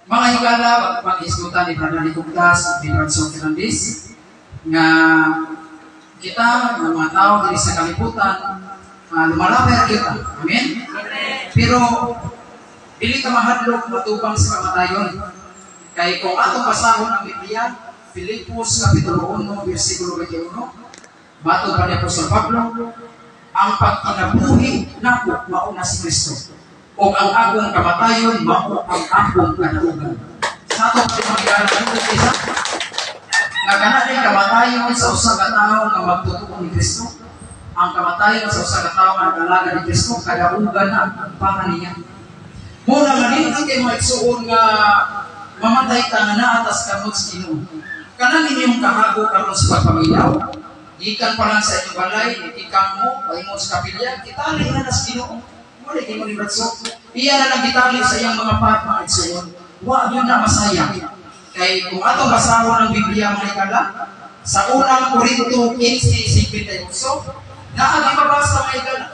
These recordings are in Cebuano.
Mga higala, pag-isgutan ni Brother Nicogtas, ni Brother Sol Fernandez, nga kita, nga mga tao diri sa kalibutan, lumalabay kita. Amen? Pero, dili ka mahadlok matubang sa kamatayon. Kay kung atong basahon ang Biblia, Filipos Kapitulo 1, versikulo 21, matod pa ni Apostol Pablo, "Ang pagkinabuhi nako mao na si Kristo. O ang akong kamatayon mao ang akong kadaugan." Sa ato pa mga higala isa, nga kana din kamatayon sa usa ka tawo nga magtotoo ni Kristo, ang kamatayon sa usa ka tawo nga nag-alagad ni Kristo, kadaugan na para niya. Muna nga nindot kay mga igsuon nga mamatay ka nga naa ta sa kamot sa Ginoo. Kanang inyong kahago karon sa pagpaminaw, gikan pa lang sa inyong balay, itikang mo, paingon sa kapilya, kitali na na sa Ginoo. Wala kay mo ni Bratso. Iya na lang gitali sa iyang mga pat, mga igsuon. Wa yun na masaya. Kay kung atong basahon ang Biblia, mga higala, sa Unang Korinto 15:58, naagi mabasa, mga higala.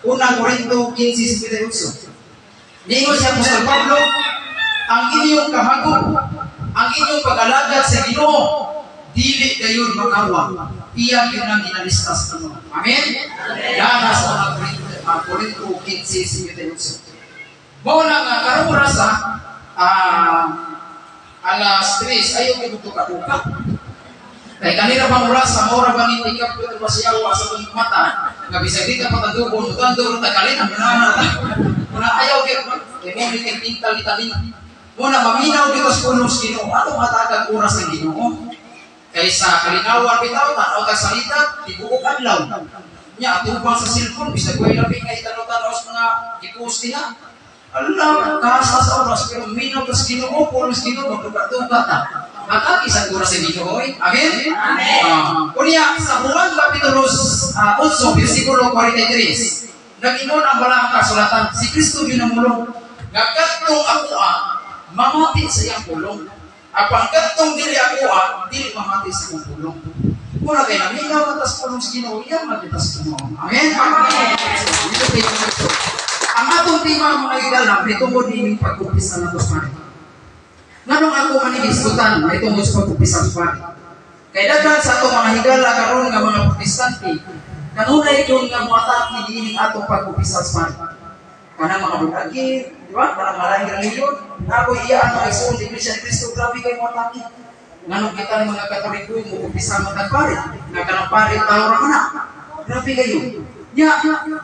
Unang Korinto 15:58. Niingon si Apostol Pablo, "Ang inyong kahago, ang inyong pag-alagad sa Ginoo, dili gayon makawa. Iya yun ang ginalista sa Ginoo." Amen? Dana sa Unang Korinto 15:58. Mao na nga karong orasa, alas 3, ayaw ko tuka-tuka. Kay kanila bang orasa, mao ra ba ni tikap ko ba siya wa sa itong mata, nga bisag di ka patandugon, mutandog ta kalin, ang na muna ayaw kay kay mo ni kay tintal italin. Muna maminaw dito sa pulong sa Ginoo, atong hatagag oras ng Ginoo. Kay sa kalinawan bitaw, tanaw tag salita, tibuok adlaw. Nya atubang sa cellphone, bisag way labi nga itanaw-tanaw sa mga gipost diha. Ala, kasa sa oras, pero minaw ta sa Ginoo, pulong sa Ginoo, magtuka-tuka ta. Matagi sa oras sa Ginoo, oy. Amen? Amen. Unya, sa Juan Kapitulo 8, versikulo 43, nag-ingon ang balaang kasulatan, si Kristo yun ang mulong, nga kadtong ako mamati sa iyang pulong. Apan kadtong dili ako dili mamati sa akong pulong. Muna kay naminaw na tas pulong sa Ginoo, iya magita sa Ginoo. Amen? Amen. Ito kay Kristo. Ang atong tema, mga higala, may tungod din pag-umpisa na sa pare. Nganong ako manigisgutan, may tungod sa pag-umpisa sa pare? Kay daghan sa atong mga higala karon nga mga Protestante, kanunay yung nga muatake niining atong pag-umpisa sa pare. Kanang mga bulagi, di ba? Kanang mga laing relihiyon, ako iyaan mga igsoon sa Iglesia ni Cristo, grabe kay muatake. Nganong kita ng mga Katoliko mo umpisa mo pare, nga kanang pare tao ra man na. Grabe kayo. Nya,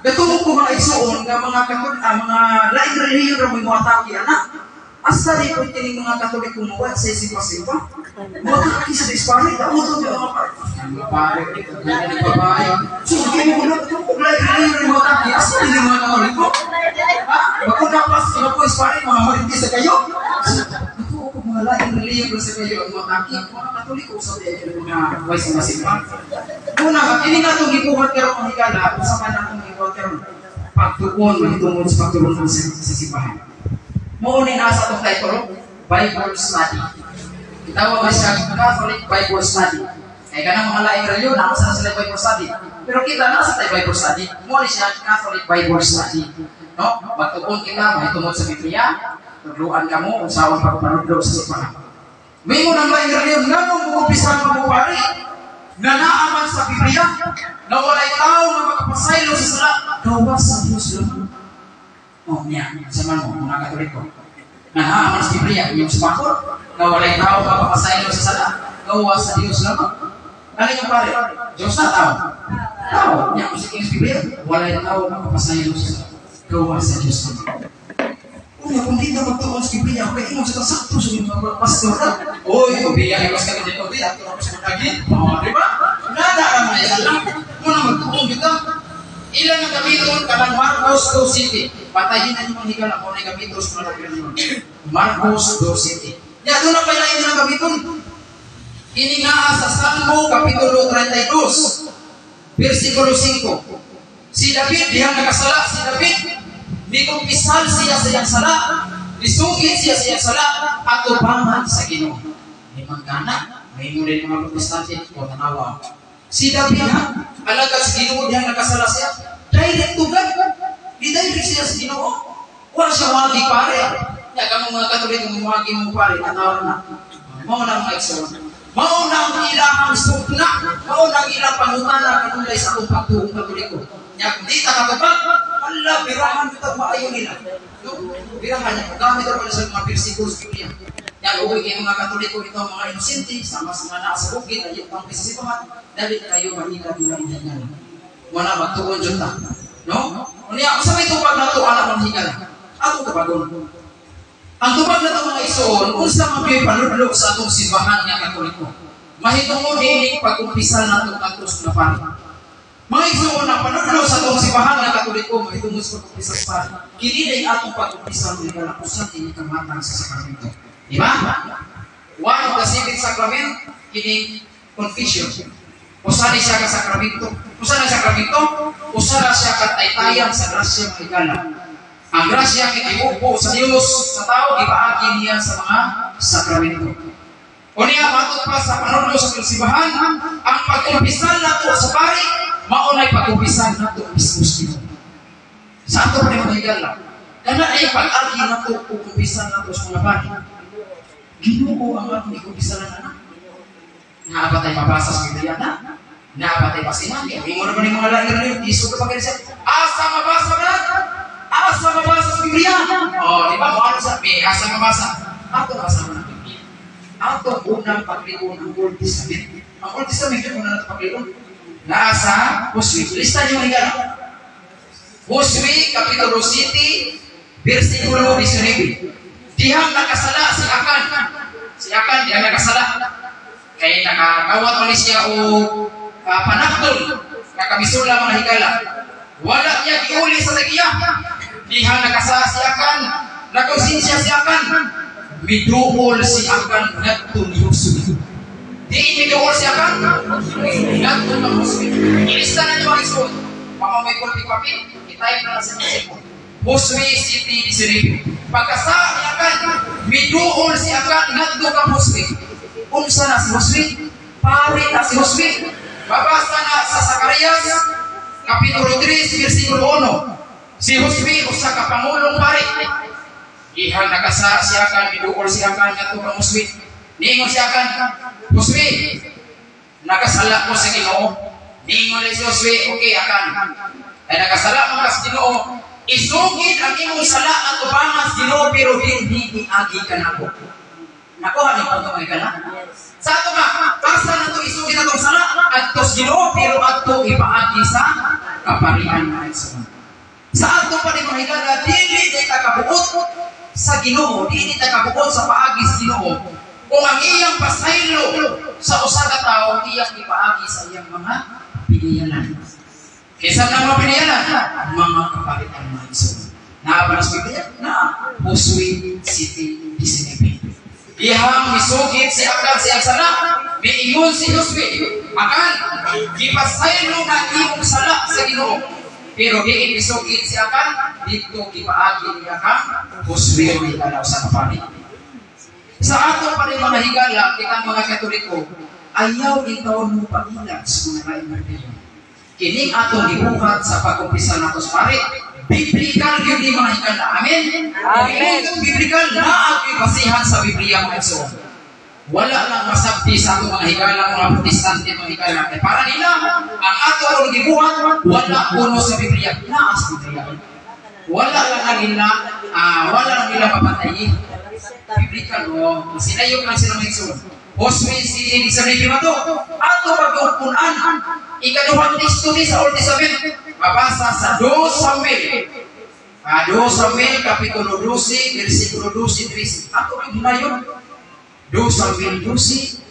gatuo ko, mga igsoon, nga mga Katoliko, mga laing relihiyon ra mo muatake ana. Asa di ko kining mga Katoliko mo sa simba-simba? Muatake sa pare, dauto yung mga pare. Mga pare, mga babae. So, hindi mo na kung laing relihiyon ra muatake, asa di mga Katoliko? Ha? Bakuna pas, ino po is pare, mga marites sa kayo. Gatuo ko mga laing relihiyon ra sa kayo ang muatake. Mga Katoliko sa di mga way simba-simba. Una, kini nga itong gibuhat karon, mga higala, kung sa man akong gibuhat karon, pagtuon, mahitungod sa pagtulungan sa simbahan. Mao ni nasa itong title, Bible Study. Itawag na siya Catholic Bible Study. Kaya kanang mga laing relihiyon, nasa na sila Bible Study. Pero kita, nasa tayo Bible Study. Mao ni siya Catholic Bible Study. No? Magtuon kita, mahitungod sa Biblia, tudluan ka mo kung saan pagpanudlo sa simbahan. May mo nang laing relihiyon, nganong mukumpisa mo pare, nga naaman sa Biblia, na walay tao nga makapasaylo sa sala, gawas sa Diyos lang. Oh, niya, sa man mo, mga Katoliko. Na naaman sa Biblia, inyong sumakot, na walay tao nga makapasaylo sa sala, gawas sa Diyos lamang. Ano yung pare? Diyos na tao? Tao. Niya, kung sa Biblia, walay tao nga makapasaylo sa sala, gawas sa Diyos lamang. Una, kung di na magtuon sa Biblia, kaya ingon sa sakto sa inyong mga pastor na. Uy, Biblia, iwas ka dito, Biblia, ato ako sa magagi. Oh, di ba? Nada ka mga yan. Muna magtuon kita. Ilan ang gamiton kanang Marcos 2.7. Patayin na yung mga higala kung ano gamiton sa mga relihiyon. Marcos 2.7. Ya, doon na pala ang gamiton. Ini naa sa Salmo Kapitulo 32, versikulo 5. Si David, dihang nakasala, si David, nikumpisal siya sa iyang sala, nisugid siya sa iyang sala, at ubangan sa Ginoo. May manggana, may muli mga Protestante, o tanawa. Si David, ha, alagad sa Ginoo, dihang nakasala siya, direct to God. Di direct siya sa Ginoo. Wala siya wagi pare. Ya, kamo mo mga Katoliko, muagi mo pare, natawag na. Mao na, mga igsoon. Mao na ang ilang sukna, mao na ang ilang pangutana kanunay sa atong pagtuong Katoliko. Nya kung di ta katubag, ala, birahan kita maayo nila. No? Birahan niya, gamit ra sa mga bersikulo sa Biblia. Yan, uwi kayo mga Katoliko ito, mga inosente, sama sa mga nasa bukid, ayaw pang sa simbahan, dali kayo mahila bilang higala. Wala magtuon dyan ta. No? Unya, unsa may tubag nato anak ng higala? Atong tubagon. Ang tubag nato, mga igsoon, unsa man gyud panudlo sa atong simbahan nga Katoliko? Mahitungod niining pag-umpisal nato ngadto sa mga pari. Mga igsoon, ang panudlo sa atong simbahan nga Katoliko mahitungod sa pag-umpisal sa pari. Kini day atong pag-umpisal, mga higala, usa kini kamatang sa sakramento. Di ba? One of the seven sacrament, kini confession. Usa ni siya ka sakramento. Usa na sakramento, usa na siya ka taytayan sa grasya, mga higala. Ang grasya kay gibubo sa Dios sa tao, gipaagi niya sa mga sakramento. Unya, matod pa sa panudlo sa simbahan, ang pag-umpisal nato sa pari, mao nay pag-umpisal nato mismo sa Ginoo. Sa ato pa ni, mga higala. Kana ay pag-agi nato ug umpisal nato sa mga pari. Ginoo ang atong ikumpisalan ana. Naa ba tay mabasa sa Biblia na? Naa ba tay basihan? Ingon naman yung mga lain rin, iso ka pa kayo siya. Asa mabasa ba? Asa mabasa sa Biblia? Oh, di ba? Mo sa may asa mabasa? Ato na sa ng Biblia. Ato unang pagliun ang Old Testament. Ang Old Testament yun, una nato pagliun. Nasa Josue. Lista niyo, mga higala. Josue, Kapitulo 7, versikulo 19. Dihang nakasala si Akan. Si Akan, dihang nakasala. Kay nakakawat man siya o panakton. Kakamisula, mga higala. Wala niya giuli sa tagiya. Dihang nakasala si Akan. Nakonsensya si Akan. Miduol si Akan ngadto ni Josue. Di miduol si Akan ngadto ni Josue. Ilista na niyo, mga igsoon. Baka may kulpi papel, i-type na lang sa cellphone. Josue 7:19. Pagkasala ni Akan, miduol si Akan ngadto ka Josue. Unsa na si Josue? Pari na si Josue. Babasa na sa Zacarias, Kapitulo 3, versikulo 1. Si Josue, usa ka pangulong pari. Ihang nakasala si Akan, miduol si Akan ngadto ka Josue. Niingon si Akan, "Josue, nakasala ko sa Ginoo." Niingon si Josue, "Okay, Akan. Ay nakasala mo ka sa Ginoo, isugid ang imong sala at ubangan sa Ginoo pero hindi agi ka nako." Nakuha ni punto, mga higala? Sa ato nga, asa na to isugid atong sala adto sa Ginoo pero adto ipaagi sa kaparian, mga igsoon. Sa ato pa ni, mga higala, dili di ta kabuot sa Ginoo, dili ta kabuot sa paagi sa Ginoo. Kung ang iyang pasaylo sa usa ka tawo, iyang ipaagi sa iyang mga piniyalan. Kinsa na mga piniyalan? Mga kaparian, mga igsoon. Naa ba na sa Biblia? Naa. Josue 7:19. Ihang misugid si Akan sa iyang sala, miingon si Josue, "Akan, gipasaylo na imong sala sa Ginoo." Pero diin misugid si Akan, dito gipaagi niya kang Josue ni sa kapari. Sa ato pa rin, mga higala, kitang mga Katoliko, ayaw intawon mo paila sa mga laing relihiyon. Kining atong gibuhat sa pag-umpisa nato sa pari, biblical gyud ni, mga higala. Amen? Amen. Kung biblical, naa gyud basihan sa Biblia, mga igsoon. Wala lang masabti sa atong mga higala, mga Protestante, mga higala. Kay para nila, ang ato aron gibuhat, wala kuno sa Biblia. Naa sa Biblia. Wala lang nila, wala lang nila mapatayin. Biblical, oh. Sinayop lang sila, mga igsoon. Josue si sa Biblia to. Ato pagkukunan, ikaduhang teksto ni sa Old Testament, mabasa sa 2 Samuel. 2 Samuel, Kapitulo 12, versikulo 12, 13. Ato ang hinayon. 2 Samuel 12,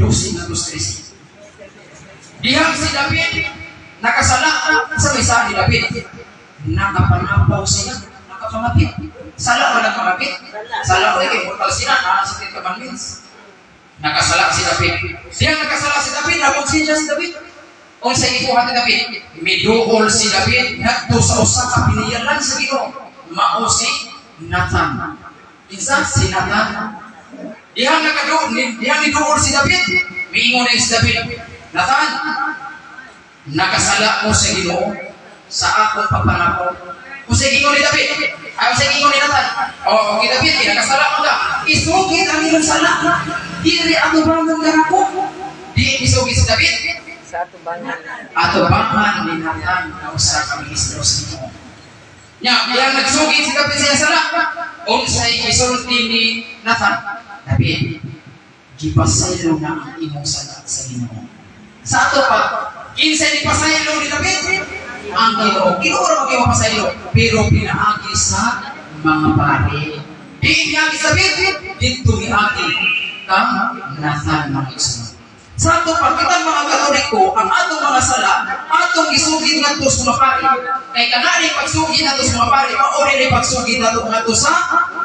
12 nga 13. Dihang si David, nakasala sa may ni David. Nakapanapaw siya, nakapangapit. Sala ba nagpangapit? Sala ba kay mortal sila, naa sa Ten Commandments. Nakasala si David. Dihang nakasala si David, nakonsensya si David. Unsa gibuhat ni David? Miduol si David ngadto sa usa ka piniyalan sa Ginoo. Mao si Nathan. Kinsa si Nathan? Dihang nakaduol, dihang niduol si David, miingon na si David, "Nathan, nakasala ko sa Ginoo sa akong pagpanapaw." Kung sa ingon ni David, Ang sa ingon ni Nathan, oh, okay David, kinakasala mo ka. Isugid ang imong sala. Diri atubangan ka nako. Di isugid si David. Sa atubangan. Atubangan ni Nathan na usa ka ministro sa Ginoo. Nya, kaya nagsugid si David sa iyang sala. Unsay gisulti ni Nathan? "David, gipasaylo na ang imong sala sa Ginoo." Sa ato pa, kinsay ni pasaylo ni David? Ang Ginoo. Ginoo ra man pasaylo, pero pinaagi sa mga pare. Di niya sa David, didto miagi kang Nathan, mga igsoon. Sa ato pa, kitang mga Katoliko, ang atong mga sala, atong isugid ngadto sa mga pare. Kay kanari pagsugid nato sa mga pare, mao rin pagsugid nato ngadto sa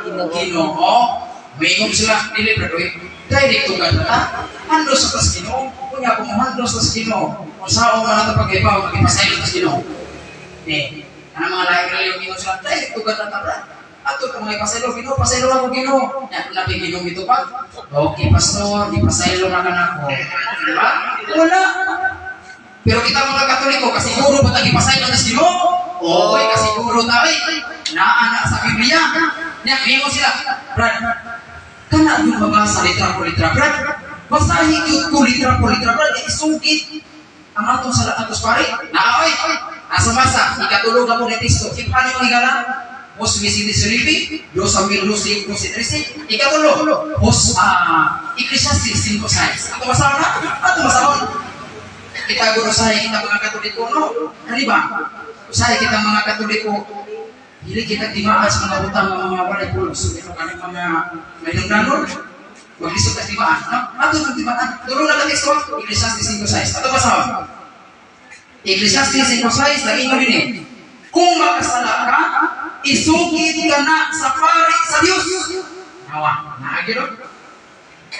Ginoo. Moingon sila, "Dili brad, oy, direct to God ta. Handlos sa tas Ginoo. Kunya kung handlos sa Ginoo, kung sao man nato pag-ibaw, magipasaylo tas Ginoo." Eh, ang mga lahi relihiyon ingon sila, "Direct to God na ta, brad. Ato ka mga ipasaylo, Ginoo, pasaylo ako Ginoo." Ya, napi Ginoo mitupag. "Okay, pastor, di pasaylo na ka nako." Di ba? Wala. Pero kita mga Katoliko, kasiguro ba tagi pasaylo na Ginoo? Oo, kasiguro tayo. Naa na sa Biblia. Nya, ingon sila, "Brad, kana yung mabasa litra por litra, brad. Basahin yun ko litra por litra, brad. Isugid ang atong sala atos pare." Naa oy. Asa basa, ikatulog ako ni Kristo. Paano yung higala? Hos 19, 2012, 13. Ikatulo, Hos Ecclesiastes 5:6. Ato basahon na? Ato basahon. Kita guro usahay kita mga Katoliko, no? Kani ba? Usahay kita mga Katoliko, dili kita timaan sa mga butang nga mga walay pulos. So, ito kaning mga may nungdanon. Maglisod ta timaan. No? Ato nang timaan. Tulo na ka teksto, Ecclesiastes 5:6. Ato basahon. Ecclesiastes 5:6, nag-ingon din eh. "Kung makasala ka, isugid ka na sa pari sa Dios." Nawa, naagi no?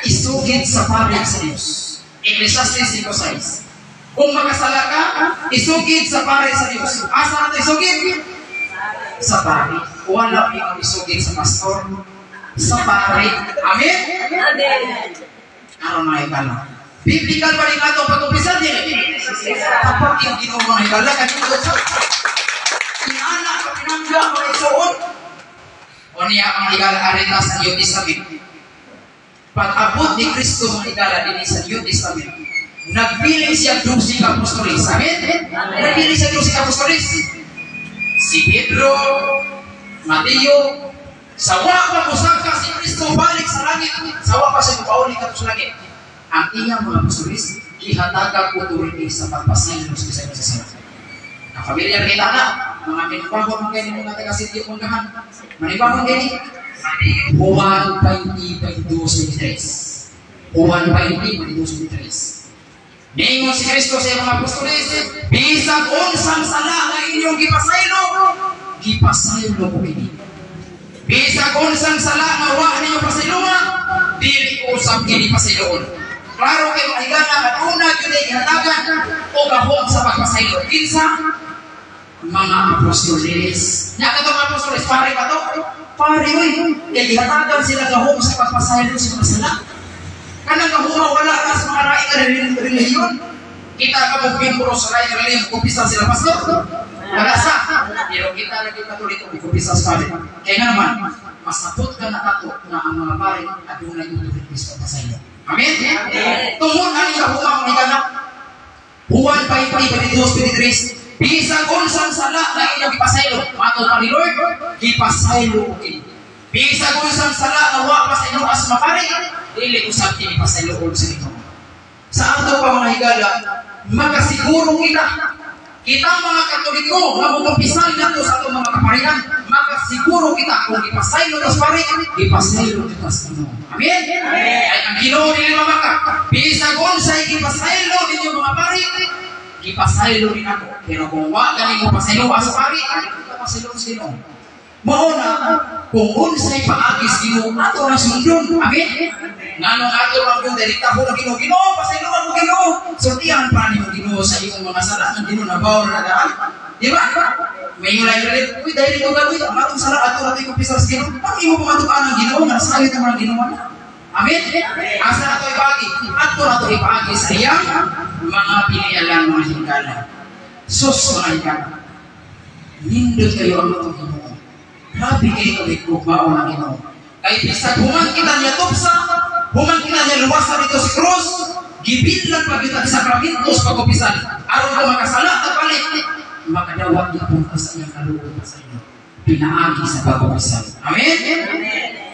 Isugid sa pari sa Dios. Ecclesiastes 5:6. Kung makasala ka, isugid sa pari sa Dios. Asa na ito isugid? Sa pari. Wala yung isugid sa pastor. Sa pari. Amen? Amen. Aron mga higala. Biblical pa rin ato pag-umpisal din. Kapag yung Ginoo, mga higala, kanino sa Inana, pinangga, mga igsoon. O niya ang higala arita sa New Testament. Pag-abot ni Kristo, mga higala, din sa New Testament, nagpili siya 12 ka apostoles. Amen? Nagpili siya 12 ka apostoles. Si Pedro, Mateo, sa wa pa musaka si Kristo balik sa langit, sa wa pa siya mupauli kadto sa langit. Ang iyang mga apostoles, gihatagan authority sa pagpasaylo sa bisan sa sala. Ang familiar kita na, mga minubahon mga gani mga taga-sitio Manggahan. Manibahon gani? Juan 20, 22, 23. Juan 20, 22, 23. Ningon si Kristo sa iyang mga apostoles, "Bisag unsang sala nga inyong gipasaylo, gipasaylo ko kini. Bisag unsang sala nga wa ninyo pasaylunga, dili ko usab kini pasayloon." Klaro kay mga higala, at una gyud ay gihatagan o gahom sa pagpasaylo. Kinsa? Mga apostoles. Nya katong apostoles, pare ba to? Pare oy. Kay gihatagan sila gahom sa pagpasaylo sa mga sala. Kanang gahoma wala na sa mga laing nga relihiyon. Kita ka mo miyembro sa laing relihiyon, kumpisal sila pastor? Wala sa. Pero kita lagi Katoliko, kumpisal sa pare. Kaya nga naman, masabot ka na kato na ang mga pare adunay authority sa pagpasaylo. Amen? Amen. Tungod ani gahoma mga higala, Juan 20, 22, 23, "Bisag unsang sala na inyong gipasaylo," matod pa ni Lord, "gipasaylo ko kini. Bisag unsang sala nga wa pa sa inyo as mapari, dili usab kini pasayloon sa Ginoo." Sa ato pa mga higala, makasiguro kita, kita mga Katoliko nga mukumpisal nato sa atong mga kaparian, makasiguro kita kung gipasaylo tas pari, gipasaylo kita sa Ginoo. Amen? Ay ang Ginoo dili mamaka. "Bisag unsay gipasaylo ninyo mga pari, gipasaylo din ako. Pero kung wa gani mo pasaylo sa pari, ali kita pasaylo sa Ginoo." Mao na kung unsay paagi sa Ginoo ato na sundon. Amen? Nganong ato lang yung direkta ko ng Ginoo, "Ginoo, pasaylo ako Ginoo." Sultihan pa nimo Ginoo sa imong mga sala ng Ginoo na bawol na daan. Di ba? May ingay rin, "Uy, dahil ito gano'n, ang atong sala, ato natin kumpisal sa Ginoo." Ang imo pamatukan ng Ginoo, nga nasayod naman ang Ginoo na. Amen? Asa na ito ipaagi? Ato na ito ipaagi sa iyang mga pinialan, mga higala. Sus, mga higala. Nindot kayo ang atong Ginoo. Grabe kayo kami gugmaon ang Ginoo. Kay bisag human kita niya tupsa, human kita niya luwasan dito sa krus, gibillan pa kita sa sakramentos pag-opisan. Aron ka makasala at balik, makadawat niya punta sa iyang kaluoy sa inyo. Pinaagi sa pag-opisan. Amen?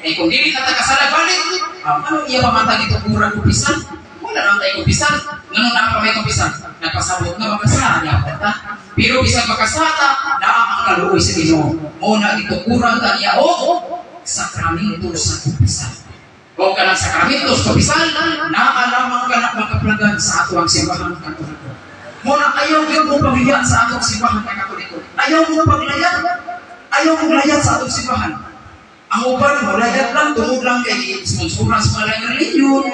Kay kung dili ka kasala balik, ang anong iya pamatag ito kurang upisan? Wala nang tayo upisan. Nganong naa pa may kumpisan? Nagpasabot nga makasala niya ta. Pero bisan makasala, naa ang kaluoy sa Ginoo. Mao na gitukuran ta niya o sakramento sa kumpisan. O kanang sakramento sa kumpisan, naa lamang ka na makaplagan sa ato ang simbahan Katoliko. Mao na ayaw gyud mo panghiya sa atong simbahan Katoliko. Ayaw mo paglayat. Ayaw mo layat sa atong simbahan. Ang uban mo layat lang tungod lang kay sponsoran sa mga reliyon.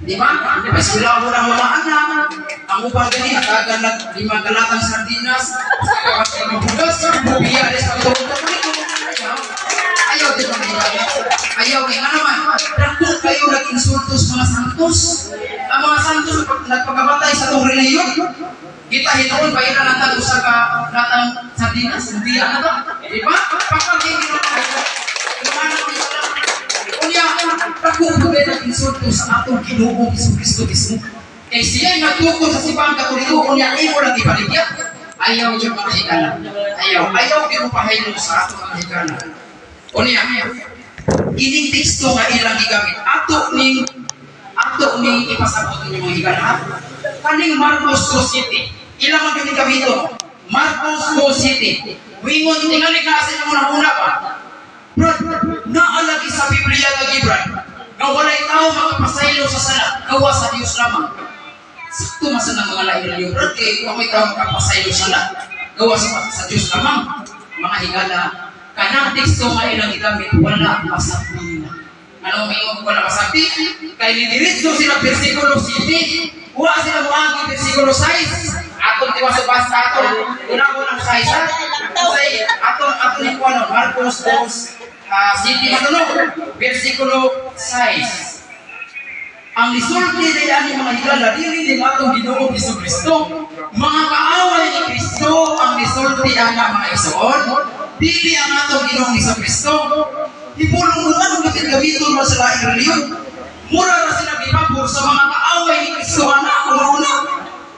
Di ba? Eskwela mo lang mga anak. Ang uban gani hatagan lang 5 galatang sardinas, sa kawas ka mabugas, bubiya sa Katoliko. Ayaw. Ayaw di ba? Ayaw kay nga naman. Dako kayo nag-insulto sa mga santos. Ang mga santos nagpakamatay sa atong reliyon. Kita hinoon bayaran natag usa ka latang sardinas, bubiya na ta. Di ba? Papagin Unya, dako ko nag-insulto sa atong Ginoong Hesukristo mismo. Kay siya'y nagtukod sa simbahan Katoliko, unya imo lang ibaligya. Ayaw yung mga higala. Ayaw, ayaw gyud mo sa atong mga higala. Unya, kining teksto nga ilang gigamit, ato ning ipasabot ninyo mga higala. Kaning Marcos 2:7, ilang man gyud gamiton. Marcos 2:7. Wingon tingali ka sa inyong una-una pa. Brad, naalagi sa Biblia lagi, Brad, nga walay tao makapasaylo sa sala, gawa sa Dios lamang. Sakto man sa mga lain reliyon, Brad, kay wa may tao makapasaylo sa sala, gawa sa Dios lamang. Mga higala, kanang teksto nga ilang gigamit, wala masakti nila. Ano may ingon wala masakti? Kay nidiretso sila versikulo 7, wa sila moagi versikulo 6. Atong tiwa sa basta atong una-unang 6 ha. Atong atong ni kuno Marcos 2 City matunog, versikulo 6. Ang lisulti ni ani mga higala dili ni atong Ginoong Hesukristo. Mga kaaway ni Kristo ang lisulti ana mga igsoon. Dili ang atong Ginoong Hesukristo. Hipulong mo anong gamiton gamiton mo sa laing reliyon. Mura ra sila gipabor sa mga kaaway ni Kristo ana una.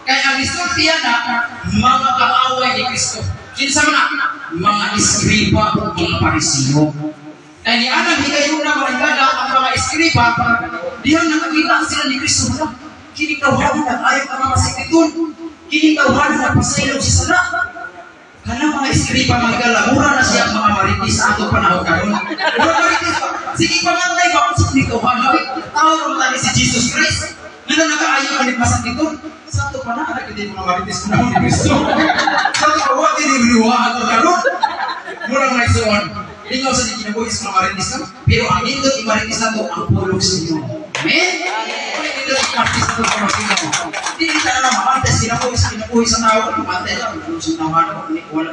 Kaya ang lisulti ana mga kaaway ni Kristo. Kinsa man na? Mga eskriba o mga Parisiyo. Kaya ni anang higayuna mga higala ang mga eskriba, dihang nakakita sila ni Kristo. Wala, kining tawhanan nag-ayaw ka mga masikitun. Kining tawhanan nagpasaylo sa sala. Kanang mga eskriba mga higala, mura na siya mga maritis sa atong panahon karon. Mura maritis pa. Sige pamantay ba kung sa kining tawhanan? Tao rin tani si Jesus Christ. Nga nakaayo ka ni masakitun. Sa ato pa na, nagkita yung mga maritis panahon ni Kristo. Sa ato pa, wag din yung karon. Mura mga isuon. Lingaw sa kinabuhi sa mga maritis na. Pero ang nindot yung maritis na to, ang pulong sa inyo. Amen? Ang nindot yung maritis na to, ang pulong sa inyo. Hindi ka na mamantay sa kinabuhi sa kinabuhi sa tao. Mamantay lang, pulong sa tao, wala ni, wala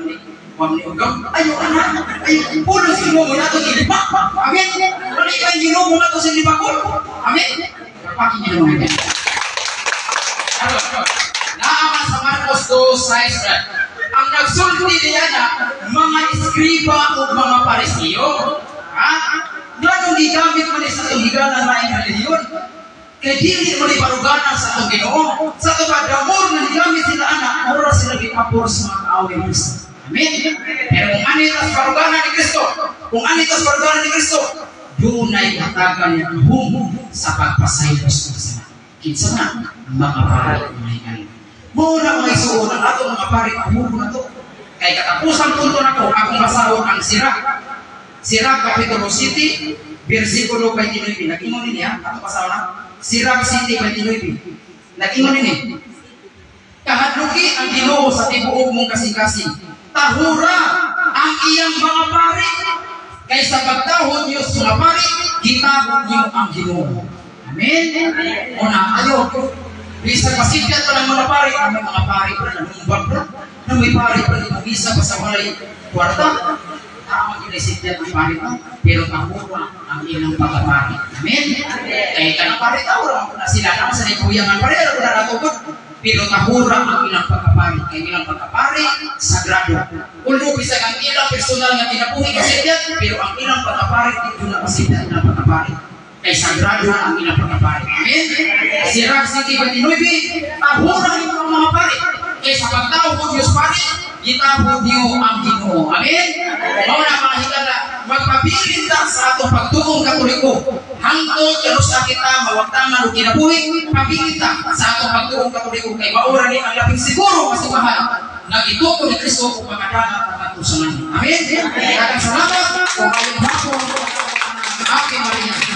ni ugam. Ayaw ka na. Ay, pulong sa inyo mo na ito, ilipak. Amen? Wala ka yung Ginoo mo na ito sa ilipakon. Amen? Papakin niyo naman yan. Naaman sa Marcos 2:6. Ang nagsulti niya na mga eskriba o mga Parisiyo. Ha? Ganong gigamit mo ni sa itong higala na ang reliyon? Kay dili mo ni baruganan sa itong Ginoo. Sa itong kadamor na gigamit sila anak, mura sila gipapor sa mga kaaway ni Kristo. Amen? Pero kung ano ito sa baruganan ni Kristo, kung ano ito sa baruganan ni Kristo, dunay hatagan niya ang sa pagpasaylo sa mga. Kinsa na, mga pari mga higala. Muna mga isuon ang atong mga pari, amugo na to. Kay katapusan punto na ko, akong basahon ang Sirach. Sirach Kapitulo 7, versikulo 29. Nag-ingon niya, atong basahon na. Sirach 7, 29. Nag-ingon niya. Kahadluki ang Ginoo sa tibuok mong kasing-kasing. Tahura ang iyang mga pari. Kaysa pagtahod niyo sa mga pari, gitahod niyo ang Ginoo. Amen? Una, ayo. Bisa pasipyat pa ng mga pari, ang may mga pari pa nanumbang pa. Nang may pari pa misa pa sa walay kwarta. Tama ginisipyat ang pari pa, pero tahura ang ilang pagkapari. Amen? Kaya ka ng pari, tahura na sila naman sa nikuyangan pari, pero wala natugod. Pero tahura ang ilang pagkapari. Kay ilang pagkapari, sagrado. Although bisag ang ilang personal nga kinabuhi masipyat, pero ang ilang pagkapari, di na masipyat ilang pagkapari. Kay sagrado ang ilang pagkapari. Amen? Sirach 7:29, tahura ninyo ang mga pari. Kay sa pagtahod niyo sa pari, gitahod niyo ang Ginoo. Amen? Mao na, mga higala, magpabilin ta sa atong pagtuong Katoliko. Hangtod kanusa kita mawagtangan og kinabuhi, pabilin ta sa atong pagtuong Katoliko kay mao ra ni ang labing siguro nga simbahan nga gituko ni Kristo ug makadala pakadto sa langit. Amen? Daghang salamat ug maayong hapon. Ave Maria.